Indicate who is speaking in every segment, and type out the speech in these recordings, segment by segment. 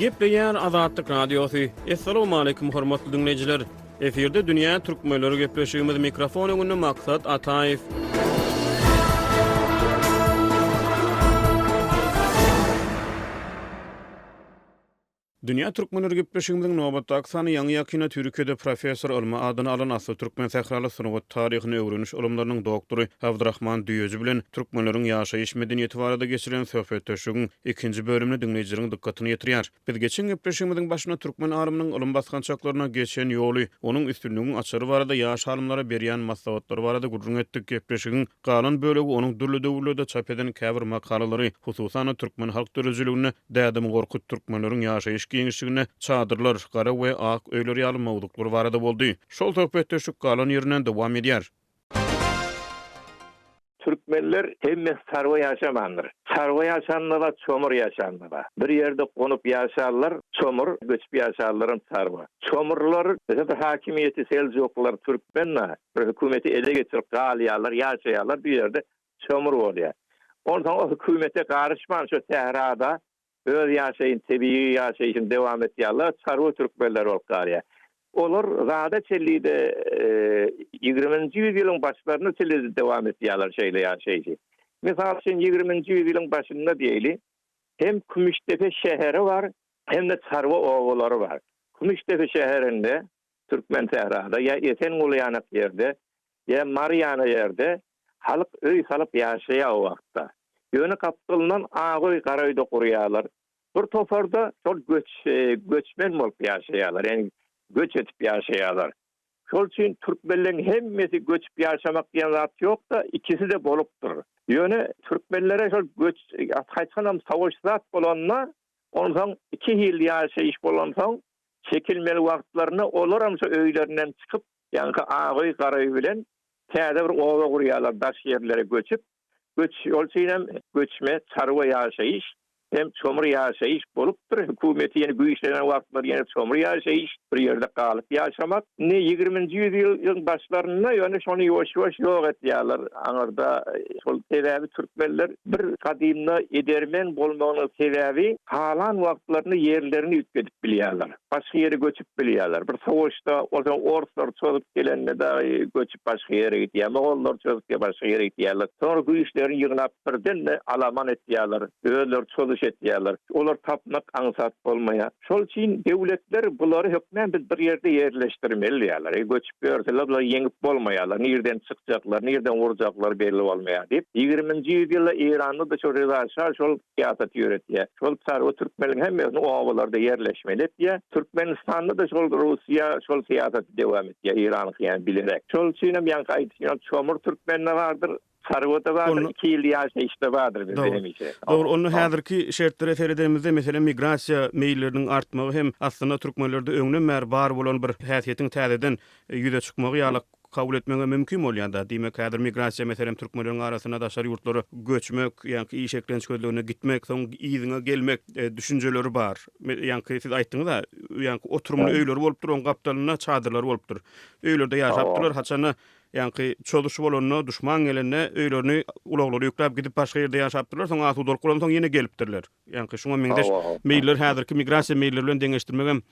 Speaker 1: Gepleýär Azatlyk Radiosy. Assalamualaikum hormatly diňleýjiler. Efirde dünýä türkmenleri gepleşigimiz mikrofon öňünde Maksat Ataýew. Dünýä türkmenleri gepleşigimiziň nobatdaky sany ýaňy-ýakynda Türkiýede professor ylmy adyny alan asly türkmen sähraly sungat taryhyny öwreniş ylymlarynyň doktory Abdyrahman Düýeji bilen türkmenleriň ýaşaýyş medeniýeti barada geçirilen söhbetdeşligiň ikinji bölümini diňleýjileriň dykgatyna ýetirýär. Biz geçen gepleşigimiziň başynda türkmen alymynyň ylym basgançaklaryna geçen ýoly, onuň üstünligiň açary barada ýaş alymlara berýän maslahatlary barada gürrüň etdik. Gepleşigiň galan bölegi onuň dürli döwürlerde çap eden käbir makalalary, hususan-da türkmen halk döredijiliginde Dädem Gorkut türkmenleriň ýaşaýyş giňişliginde çadyrlar, gara we ak öýler ýaly mowzuklar barada boldy. Şol söhbetdeşlik galan ýerinden dowam edýär.
Speaker 2: Türkmenler hemmesi çarwa ýaşamandyr. Çarwa ýaşanda-da, çomur ýaşanda-da. Bir ýerde gonup ýaşanlar çomur, göçüp ýaşanlaram çarwa. Çomurlar, mesela bir hakimiýeti seljuklylar türkmen-de, bir hökümeti ele geçirip galýarlar, ýaşaýarlar, bir ýerde çomur bolýar. Onsoň o hökümete garyşman şo sährada öz ýaşaýyn tebigy ýaşaýşyny dowam etýärler, çarwa türkmenler bolup galýar. Olar zada çenli-de ýigriminji ýüzýylyň başlaryna çenli-de dowam etýärler şeýle ýaşaýşy. Mysal üçin ýigriminji ýüzýylyň başynda diýeli, hem Kümüşdepe şäheri bar, hem-de çarwa obalary bar. Kümüşdepe şäherinde Türkmensährada ýa Esenguly ýanak ýerde ýa Mary ýana ýerde halk öý salyp ýaşaýar o wagtda. Ýöne gapdalyndan ak öý, gara öý-de gurýarlar. Bir toparda şol göç göçmen bolup ýaşaýarlar, ýagny göç edip ýaşaýarlar. Şol üçin türkmenleň hemmesi göçüp ýaşamak diýen zat ýok-da, ikisi-de bolupdyr. Ýöne türkmenlere şol göç haçanam savaş zat bolanda, onsoň iki hili ýaşaýyş bolansoň, çekilmeli wagtlarynda olaram şo öýlerinden çykyp, ýaňky ak öý, gara öý bilen täze bir oba gurýarlar, daş ýerlere göçüp. Göç, ol üçinem göçme, çarwa ýaşaýyş hem çomur ýaşaýyş bolupdyr. Hökümeti ýene güýçlenen wagtlary ýene çomur ýaşaýyş, bir ýerde galyp ýaşamak. Indi ýigriminji ýüzýylyň başlarynda ýöne şony ýuwaş-ýuwaş ýok etýärler aňyrda. Şol sebäbi türkmenler bir gadymda edermen bolmagynyň sebäbi halan wagtlarynda ýerlerini üýtgedip bilýärler. Başga ýere göçüp bilýärler. Bir sowaşda bolsa orslar çozup gelende dagy göçüp başga ýere gidýär. Mogollar çozup gelip başga ýere gidýärler. Soňra güýçlerini ýygnap birden-de alaman etýärler. Özleri çozuş etýärler. Olary tapmak aňsat bolmaýar. Şol üçin döwletler bulary hökmän biz bir ýerde ýerleşdirmeli diýýärler. Eý göçüp ýörseler bulary ýeňip bolmaýarlar. Nirden çykjaklar, nirden urjaklar belli bolmaýar diýip. Ýigriminji ýüzýylda Eýranda-da şol Reza şa şol syýasaty ýöretýär. Şol çarwa türkmenleriň hemmesini obalarda ýerleşmeli etýär. Türkmenistanda-da şol Russiýa şol syýasaty dowam etýär, Eýranyňky ýaly bilerek. Şol üçinem ýaňky aýdyşym ýaly çomur türkmende bardyr, çarwa-da bardyr, iki ýyl ýaşaýyş-da bardyr bizde hemişe.
Speaker 1: Dogry, onda häzirki şertlere seredenimizde, meselem, migrasiýa meýilleriniň artmagy hem aslynda türkmenlerde öňden bäri bar bolan bir häsiýetiň täzeden ýüze çykmagy ýaly kabul etmegem mümkin bolýar-da. Diýmek, häzir migrasiýa, meselem, türkmenleriň arasynda daşary ýurtlara göçmek, ýaňky iş eklenç gözlegine gitmek, soň yzyňa gelmek düşünjeleri bar. Ýaňky siz aýtdyňyz-a, ýaňky oturymly öýleri bolupdyr, oň gapdalynda çadyrlary bolupdyr. Öýlerde ýaşapdyrlar, haçanda ýaňky çozuş bolanda, duşman gelende öýlerini ulaglara ýükläp gidip başga ýerde ýaşapdyrlar, soň asudalyk bolansoň ýene gelipdirler. Ýaňky şuňa meňzeş meýiller häzirki migrasiýa meýilleri bilen deňeşdirmegem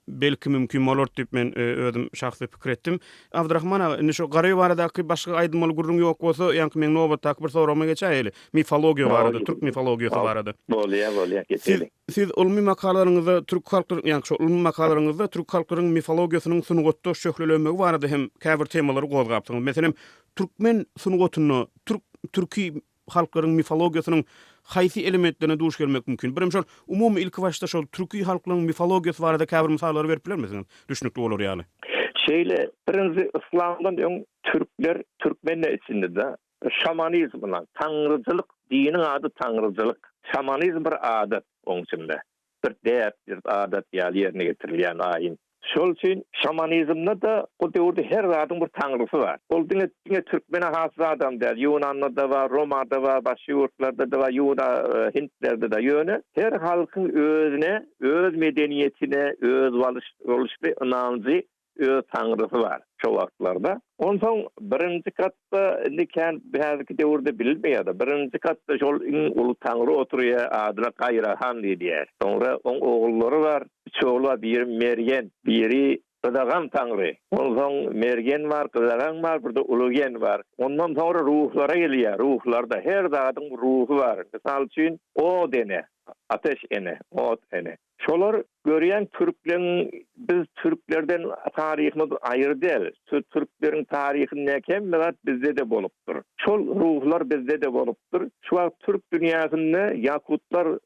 Speaker 1: belki mümkin bolar diýip men özüm şahsy pikir etdim. Abdyrahman aga, indi şu Garaöý baradaky başga aýdylmaly gürrüň ýok bolsa, ýaňky meň nobatdaky bir soragyma geçäýeli. Mifologiýa barada, türk mifologiýasy barada.
Speaker 2: Bolýar, bolýar, geçeli.
Speaker 1: Siz ylmy makalalaryňyzda türk halklaryň, ýaňky şol ylmy makalalaryňyzda türk halklaryň mifologiýasynyň sungatda şöhlelenmegi barada hem käbir temalary gozgapsyňyz. Meselem, türkmen sungatynda türk, türki halklaryň mifologiýasynyň haýsy elementlerine duş gelmek mümkin? Birem şol umumy ilki başda şol türki halklaryň mifologiýasy barada käbir mysallary berip bilermisiňiz? Düşnükli bolar ýaly.
Speaker 2: Şeýle, birinji yslamdan öň türkler, türkmen-de içinde-de, şamanizm bilen, taňryjylyk, diniň ady taňryjylyk. Şamanizm bir adat oň içinde. Bir däp, bir adat ýaly ýerine getirilýän aýyn. Şol üçin şamanizmde-de o döwürde her zadyň bir taňrysy bar. Ol diňe diňe türkmene has zadam däl, ýunanda-da bar, romada bar, başga ýurtlarda-da bar, ýuna hintlerde-de. Ýöne her halkyň özüne, öz medeniýetine, özboluşly ynanjy. öz taňrysy bar şo wagtlarda. Onsoň birinji gatda indi kän häzirki döwürde bilinmeýär-de, birinji gatda şol iň uly taňry oturýar, adyna Gaýra han diýilýär. Soňra oň ogullary bar, üç ogly bar, biri Mergen, biri Gyzagan taňry. Onsoň Mergen bar, Gyzagan bar, bir-de Ulugen bar. Ondan soňra ruhlara gelýär, ruhlarda her zadyň ruhy bar. Mysal üçin, Od ene, Ateş ene, Ot ene. Şolar görýäň türkleň biz türklerden taryhymyz aýry däl. Şu türkleriň taryhyndaky hemme zat bizde-de bolupdyr. Şol ruhlar bizde-de bolupdyr. Şu wagt türk dünýäsinde ýakutlar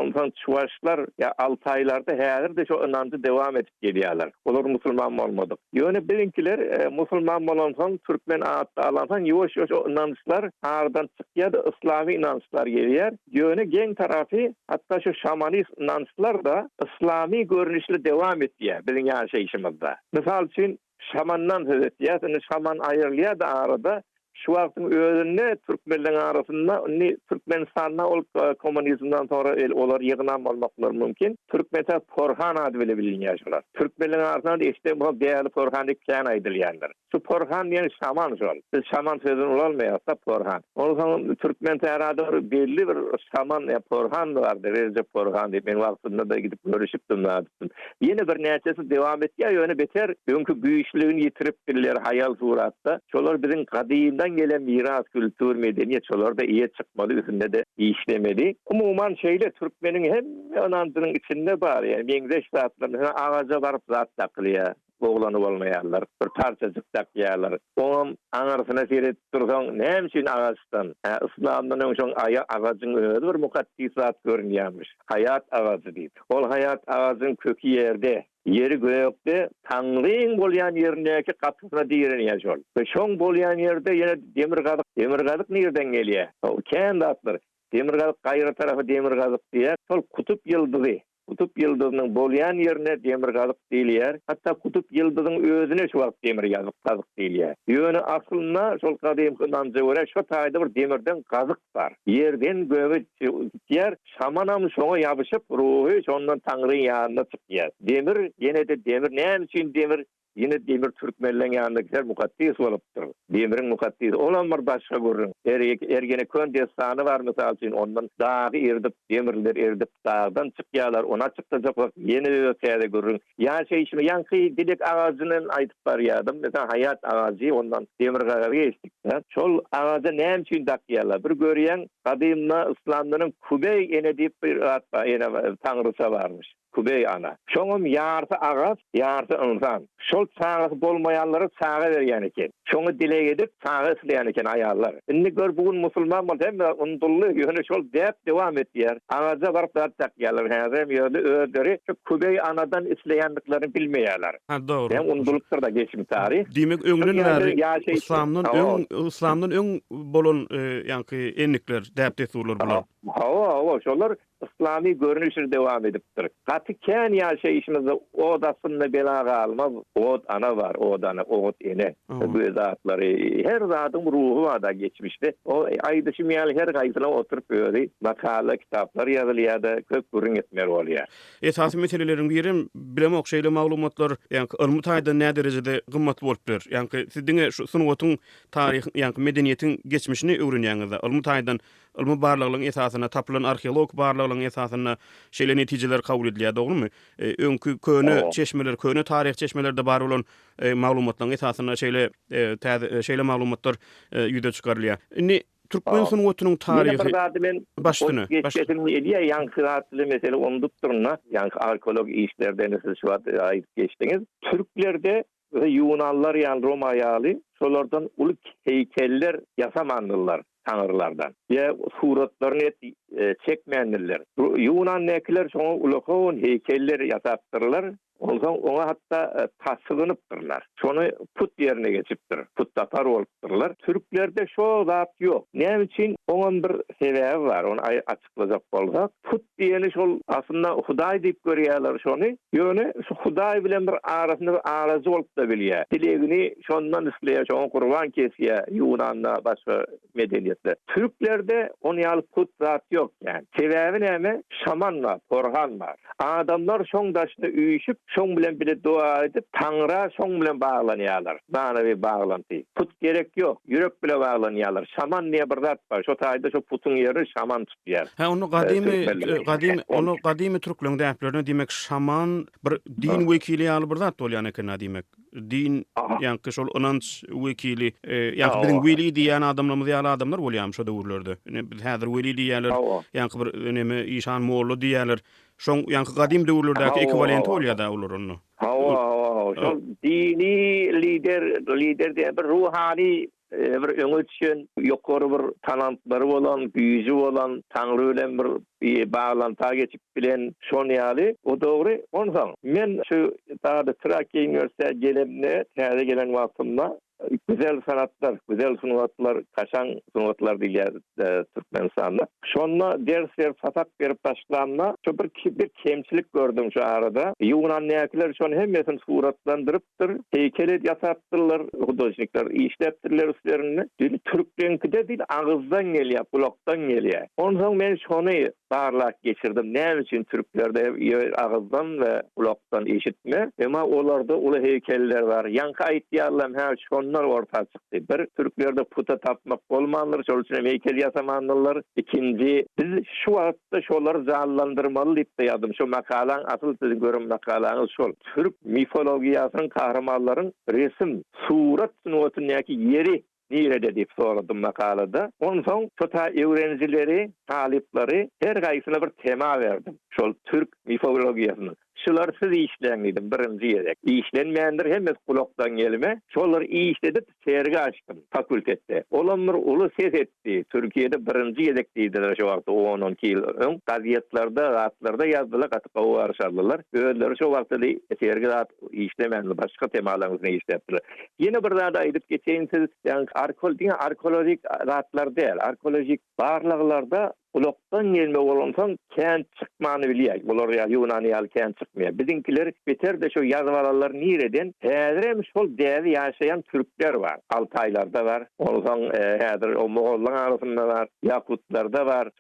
Speaker 2: onsoň çuwaşlar ýa altaýlarda häzir-de şo ynanjy dowam edip gelýärler. Olar musulman bolmadyk. Ýöne biziňkiler musulman bolansoň, türkmen atly alansoň ýuwaş-ýuwaş o ynançlar aradan çykýar-da, yslamy ynançlar gelýär. Ýöne geň tarapy, hatda şu şamanist ynançlar-da yslamy görnüşli dowam etýär biziň ýaşaýşymyzda. Mysal üçin, şamandan söz etýäs, indi şaman aýrylýar-da arada, şu wagtyň özünde türkmenleň arasynda, indi Türkmenistanda ol kommunizmden soňra el olar ýygnan bolmaklary mümkin, Türkmenistanda porhan ady bile bilinýär şolar. Türkmenleň arasynda eşiden bolsaň Däli porhan diýip kän aýdylýandyr. Şu porhan diýen şaman şol. Biz şaman sözüni ulanmaýarys-da porhan. Onsoň türkmen sährada bir belli bir şaman ýa porhan bardy, Rejep porhan diýip. Men wagtynda-da gidip görüşipdim, zadypdym. Ýene birnäçesi dewam etýär, ýöne beter öňki güýçlügini ýitiripdirler haýal suratda. Şolar biziň gadymdan gelen miras, kültür, medeniýet şolara-da eýe çykmaly, üstünde-de işlemeli. Umuman şeýle türkmeniň hemme ynanjynyň içinde bar, ýa meňzeş zatlar. Meselem agaja baryp zat dakylýar. Oglany bolmaýarlar. Bir parçajyk dakýarlar. Oňam aňyrsyna seredip dursaň, näme üçin agaçdan? Hä, yslamdan öň şoň aýa agajyň özi bir mukaddes zat görünýärmiş. Haýat agajy diýip. Ol haýat agajyň köki ýerde, ýeri gökde, Taňryň bolýan ýerindäki gapysyna direnýär şol. We şoň bolýan ýerde ýene demirgazyk. Demirgazyk nirden gelýär? Kän zatlar. Demirgazyk gaýra tarapy demirgazyk diýýär. Şol kutup ýyldyzy. Kutup ýyldyzynyň bolýan ýerine Demirgazyk diýilýär. Hatda Kutup ýyldyzyň özüne şu wagt Demir ýazyk, gazyk diýilýär. Ýöne aslynda şol gadymky ynanja görä şo taýda bir demirden gazyk bar. Ýerden göge gitýär, şamanam şoňa ýabyşyp, ruhy şondan Taňryň ýanyna çykýar. Demir, ýene-de demir. Näme üçin demir? Ýene demir türkmenleň ýanynda her mukaddes bolupdyr. Demiriň mukaddes, olam bir başga gürrüň. Ergenekon dessany bar mysal üçin, ondan dagy eridip, demirler eridip dagdan çykýarlar, ony açyklajak bolsak ýene öz täze gürrüň. Ýaşaýşymy ýaňky dilek agajyndan aýdyp barýardym, meselem haýat agajy ondan demir gaga geçdik-de. Şol agaja näme üçin dakýarlar? Bir görýäň gadymda yslamdan öň Kubeý ene diýip bir zat bar, ene taňryça barmyş. Kübeý ana. Şoňam ýarsy agaç, ýarsy ynsan. Şol çagasy bolmaýanlara çaga berýän eken. Şoňa dileg edip, çaga isleýän eken aýallar. Indi gör bu gün musulman bolsa hemme zat unudyldy, ýöne şol däp dowam etýär. Agaja baryp zat dakýarlar häzirem ýöne özleri şu Kübeý anadan isleýändiklerini bilmeýärler.
Speaker 1: Ha dogry.
Speaker 2: Hem unudylypdyr-da geçmiş taryh.
Speaker 1: Diýmek öňden bäri yslamdan öň yslamdan öň bolan ýaňky endikler, däp-dessurlar bular.
Speaker 2: Hawa, hawa, şolar Yslamy görnüşini dowam edipdir. Gaty kän ýaşaýşymyzda ot astynda bela galmaz, ot ana bar, ot ana, ot ene. Bu zatlary, her zadyň ruhy bar-da geçmişde. O aýdyşym ýaly her haýsyna oturyp özi makala, kitaplar ýazylýar-da, köp gürrüň etmeli bolýar.
Speaker 1: Esasy meseleleriň birem, bilemok şeýle maglumatlar, ýaňky ylmy taýdan näderejede gymmatly bolup biler? Ýaňky siz diňe şu sungatyň, taryhyň, ýaňky medeniýetiň geçmişini öwrenýäňiz-de, ylmy taýdan Ylmy barlaglaryň esasynda, tapylan arheologik barlaglaryň esasynda şeýle netijeler kabul edilýär, dogrumy? Öňki köne çeşmeler, köne taryhy çeşmelerde bar bolan maglumatlaryň esasynda şeýle täze şeýle maglumatlar ýüze çykarylýar. Indi türkmen sungatynyň taryhy
Speaker 2: Ýene bir zady men
Speaker 1: baş üstüne.
Speaker 2: Geçesim gelýär, ýaňky zat bilen mesele unudupdyryn-da, ýaňky arheologik işlerden siz şu wagt aýdyp geçdiňiz. Türklerde Ýunanlar ýaly, Roma ýaly şolardan uly heýkeller ýasamandyrlar taňrylardan. Ýa suratlaryny et çekmändirler. Ýunandakylar şoňa ulakan heýkeller ýasapdyrlar. Onsoň oňa hatda tasygynypdyrlar. Şony put ýerine geçipdir. Putdapar bolupdyrlar. Türklerde şo zat ýok. Näme üçin? Oňam bir sebäbi bar. Ony açyklajak bolsak, put diýeni şol aslynda Hudaý diýip görýärler şony. Ýöne şu Hudaý bilen bir arasynda bir arajy bolup-da bilýär. Dilegini şondan isleýär, şoňa gurban kesýär Ýunanda başga medeniýetde. Türklerde on ýaly put zat ýok kän. Sebäbi näme? Şaman bar, porhan bar. Adamlar şoň daşyna üýşüp, Şoň bilen bile doga edip, Taňra şoň bilen baglanýarlar. Manawy baglanty. Put gerek ýok. Ýürek bile baglanýarlar. Şaman diýen bir zat bar. Şo taýda şo putuň ýerini şaman tutýar.
Speaker 1: Hä, onda gadymy, gadymy, onda gadymy türkleriň däplerinde diýmek şaman bir din wekili ýaly bir zat bolýan eken-ä diýmek. Din, ýaňky şol ynanç wekili, ýaňky biziň weli diýýän adamlarymyz ýaly adamlar bolýarmyş şo döwürlerde. Ine, biz häzir weli diýýärler, ýaňky bir neme işan molla diýýärler. Şoň ýaňky gadym döwürlerdäki ekwiwalenti bolýar-da olar onda.
Speaker 2: Hawa, hawa, hawa. Şol dini lider, lider diýen bir ruhany bir öňe düşen, ýokary bir talantlary bolan, güýji bolan, Taňry bilen bir baglanta geçip bilen şon ýaly. O dogry. Onsoň men şu zady Trakýa uniwersitetine gelemde, täze gelen wagtymda Güzel sanatlar, güzel sungatlar, kaşaň sungatlar diýilýär Türkmenistanda. Şonda ders berip, sapak berip başlamda, şo bir bir kemçilik gördüm şu arada. Ýunandakylar şony hemmesini suratlandyrypdyr, heýkel edip ýasapdyrlar, hudožnikler işläpdirler üstlerinde. Dil türkleňkide dil agyzdan gelýär, gulakdan gelýär. Onsoň men şony barlap geçirdim. Näme üçin türklerde agyzdan we gulakdan eşitme, emma olarda uly heýkeller bar. Ýaňky aýtýarlam hä şondan orta çykdy. Bir, türklerde puta tapmak bolmandyr, şol üçin hem heýkel ýasamandyrlar. Ikinji, biz şu wagtda şolary janlandyrmaly diýip-de ýazdym. Şu makalaň asyl siziň gören makalaňyz şol. Türk mifologiýasynyň gahrymanlaryň resim, surat sungatyndaky ýeri Nirede diýip soradym makalada. Onsoň şo ta öwrenijileri, talyplary her gaýsyna bir tema berdim. Şol türk mifologiýasynyň. Şulary siz işläň diýdim birinji gezek. Işlenmändir hemmesi gulakdan gelme. Şolary işledip sergi açdym fakultetde. Olam bir uly ses etdi. Türkiýede birinji gezek diýdiler şo wagtda on-onki ýyl öň. Gazetlerde, zatlarda ýazdylar gaty gowy garşy aldylar. Özleri şo wagtda sergi zat işlemändir başga temalaryň üstünde işläpdirler. Ýene bir zady aýdyp geçeýin siz ýaňky arkeol diňe arkeologik zatlar däl arkeologik barlaglarda gulakdan gelme bolansoň kän çykmany bilýär bular ýaly ýunan ýaly kän çykmaýar biziňkiler beter-de şo ýazyp alanlar nireden häzirem şol däbi ýaşaýan türkler bar altaýlarda bar onsoň häzir o mogollaň arasynda bar ýakutlarda bar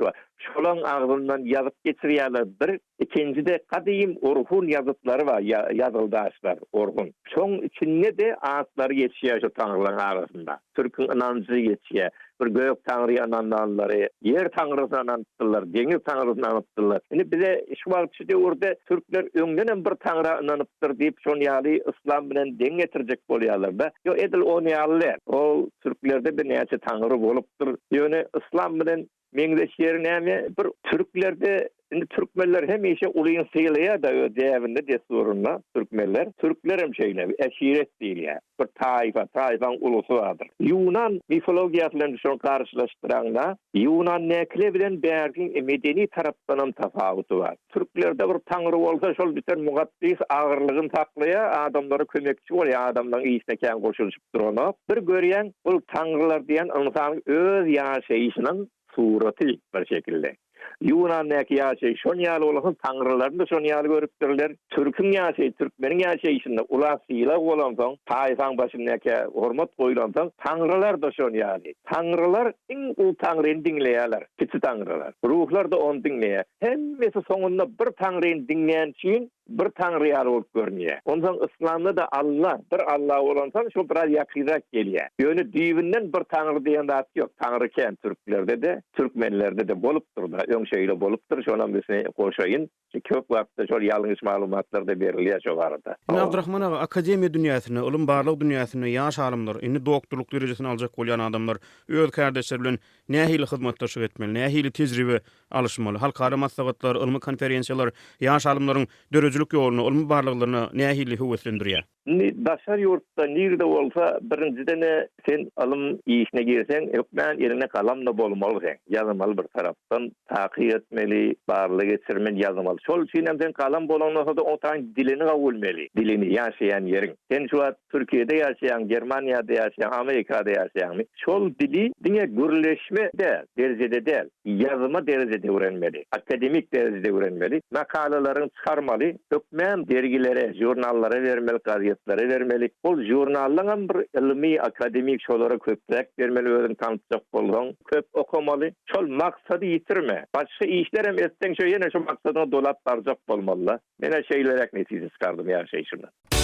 Speaker 2: şolaň agzyndan ýazyp geçirýärler bir Ikinjide gadym Orhun ýazytlary bar, ýazgyly daşlar, Orhun. Şoň içinde-de atlary geçýär şu taňrylaryň arasynda. Türküň ynanjy geçýär. Bir gök taňryýa ynananlary, ýer taňrysyna ynanypdyrlar, deňiz taňrysyna ynanypdyrlar. Indi bize şu wagt şu döwürde türkler öňdenem bir taňra ynanypdyr diýip şon ýaly yslam bilen deň getirjek bolýarlar-da. Ýok edil on ýaly däl. Ol türklerde birnäçe taňry bolupdyr. Ýöne yslam bilen Meňzeş ýeri näme? Bir türklerde indi türkmenler hemişe ulyny sylaýar-da öz däbinde, dessurynda türkmenler. Türklerem şeýle, eşiret diýilýär. Bir taýfa, taýfaň ulusy bardyr. Ýunan mifologiýasy bilen şony garşylaşdyraňda, ýunandäkiler bilen bärkiň medeni tarapdanam tapawudy bar. Türklerde bir taňry bolsa, şol biten mugaddys agyrlygyny saklaýar, adamlara kömekçi bolýar, adamlaryň işine kän goşulyşyp duranok. Bir görýäň, bul taňrylar diýen ynsanyň öz ýaşaýşynyň suraty bir şekilde. Ýunandaky ýaşaýyş şon ýaly bolansoň taňrylaryny-da şon ýaly görüpdirler. Türküň ýaşaýy, türkmeniň ýaşaýşynda ula sylag bolansoň, taýfaň başyndakä hormat goýlansoň, taňrylar-da şon ýaly. Taňrylar iň uly taňryny diňleýärler, kiçi taňrylar. Ruhlar-da ony diňleýär. Hemmesi soňunda bir taňryny diňleýän üçin bir Taňry ýaly bolup görünýär. Onsoň yslamda-da Alla, bir Alla bolansoň şo biraz ýakynrak gelýär. Ýöne düýbünden bir Taňry diýen zat ýok. Taňry kän türklerde-de, türkmenlerde-de bolupdyr-da. Öň şeýle bolupdyr, şonam üstüne goşaýyn. Köp wagtda şol ýalňyş maglumatlar-da berilýär şo barada.
Speaker 1: Indi Abdyrahman aga, akademiýa dünýäsinde, ylym-barlag dünýäsinde ýaş alymlar, indi doktorlyk derejesini aljak bolýan adamlar öz kärdeşleri bilen nähili hyzmatdaşlyk etmeli, nähili tejribe alyşmaly? Halkara maslahatlar, ylmy konferensiýalar ýaş alymlaryň döredijilik ýoluny, ylmy barlaglaryna nähili höweslendirýär?
Speaker 2: Indi daşary ýurtda nirde bolsa birinjiden-ä sen ylym işine girseň hökmän eliňde galam-da bolmaly seň. Ýazmaly bir tarapdan, takyk etmeli, barlag geçirmeli, ýazmaly. Şol üçinem sen galam bolandan soň-da o taýyň dilini gowy bilmeli, dilini, ýaşaýan ýeriň. Sen şu wagt Türkiýede ýaşaýaň, Germaniýada ýaşaýaň, Amerikada ýaşaýaňmy? Şol dili diňe gürleşme däl, derejede däl, ýazma derejede öwrenmeli, akademik derejede öwrenmeli, makalalaryňy çykarmaly, hökmän dergilere, žurnallara bermeli, gazetlere. gazetlere bermeli. Ol žurnallaňam bir ylmy, akademik şolara köpräk bermeli özüňi tanytjak bolsaň. Köp okamaly. Şol maksady ýitirme. Başga işlerem etseň şo ýene şo maksadyňa dolap barjak bolmaly-da. Men-ä şeýleräk netije çykardym ýaşaýşymdan.